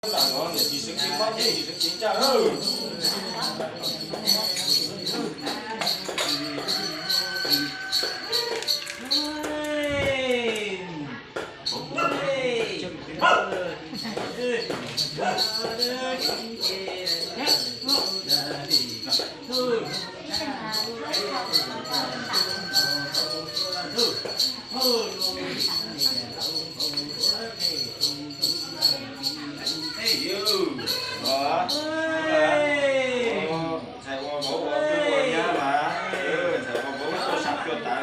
Lam no niam tsis seev kev mob thiab tsis seev kev ntsaj lawm. Ntxhais ua vauv ua tub ua nyab mas, ntxhais ua vauv tuaj sam cuag tas,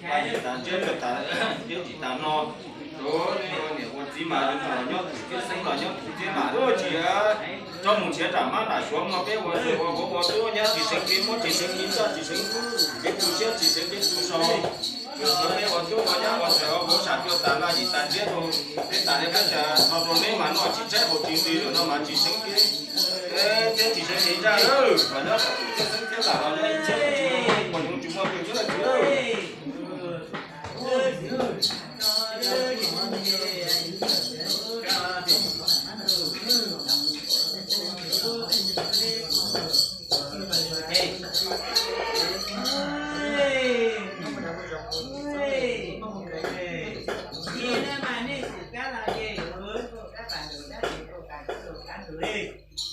mas yim tas ntsiab cuag tas, ntsiab tsis tas no. Ua niam ua txiv mas yus los nyob thwm thiab xeeb los nyob thwm thiab mas, tsis txhob mus nrhiav nram mab nram suav mog. Peb ua ntxhais ua vauv ua tub ua nyab tsis seev kev mob tsis seev kev ntsaj tsis seev kev tu siab tsis seev kev tu so. Peb ua tub ua nyab ua ntxhais ua vauv sam cuag tas, mas yim tas ntsiab rau peb tas li peb cas no rau neb mas noj tsis tshaib haus tsis nqhis lawm no mas tsis seev kev, thiab tsis seev kev ntsaj lawm. Los nyob thwm thiab xeeb thiab lam los nyob ib txhiab tsis muaj poj ntxoog tsis muaj poj ntxoog lawm.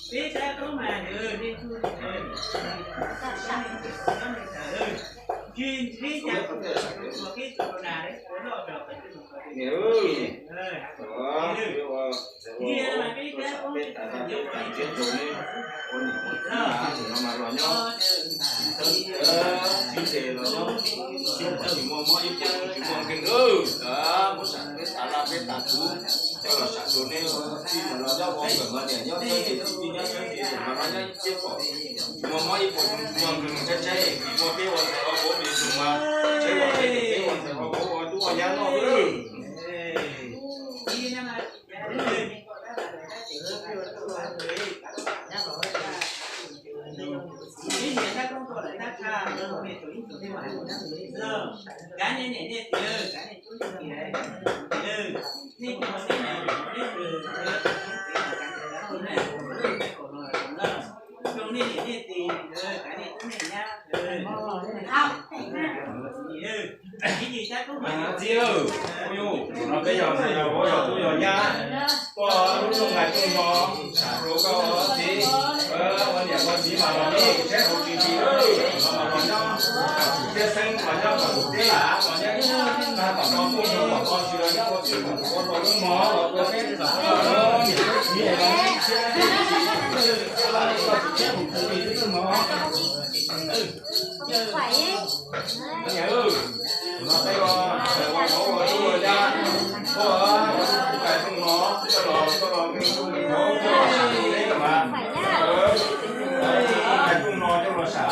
Peb tab koob mas ntawd nej tug ntawd, tab sis nej tsis tau nyob nej tawm, tsis ntsib cas ua peb tug na ua loj los peb tug ntawd. Niam, niam mas peb tab koob peb tug ntawd nyob peb tug no mas los nyob tsis tes los nyob tsis muaj mob ib ce tsis muaj nkeeg lawm. Muab sam peb tas laj peb tas tub coj los sam rau neb txij no los nyob ua nkawm mas niam nyob txawj ces txij nyob txawj ces mas los nyob ib ce pom tsis muaj mob ib puas tsis muaj nkeeg tshaib tshaib es tsis muaj peb ua ntxhais ua vauv li ntawd mas tshaib ua peb ua ntxhais ua vauv ua tub ua nyab noj lawm. Txiv, no peb yog ntxhais yog vauv yog tub yog nyab, tuaj lub rooj nqaij rooj no, sam rau koj txiv, ua niam ua txiv mas los neb kuv saib hauv tsis tsis lawm, no mas los nyob thiab xeeb los nyob kom teb lam los nyob ib tag tom no muaj ntau tom no tsis los nyob ua tsis ua tau lub mov los ua teb niam txiv los neb thiab tsis tsis thiab lam los tsis thiab hauv tsis tsis lub mov. Niam, no peb ua ua vauv ua tub ua nyab, ua tus kais rooj no coj los coj los nqi tus vauv coj los sam neb mas, kais rooj no coj los sam,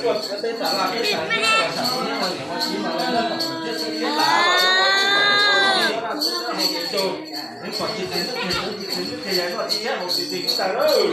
coj peb tas laj peb tas tub coj los sam rau neb ua niam ua txiv mas los nyob kom tsis thiab xeeb thiab lam los ua tsis tsis tus, neb kom tsis tes neb tes neb tes neb tes yog noj tsis thiab hauv tsis tsis kuv tag lawm.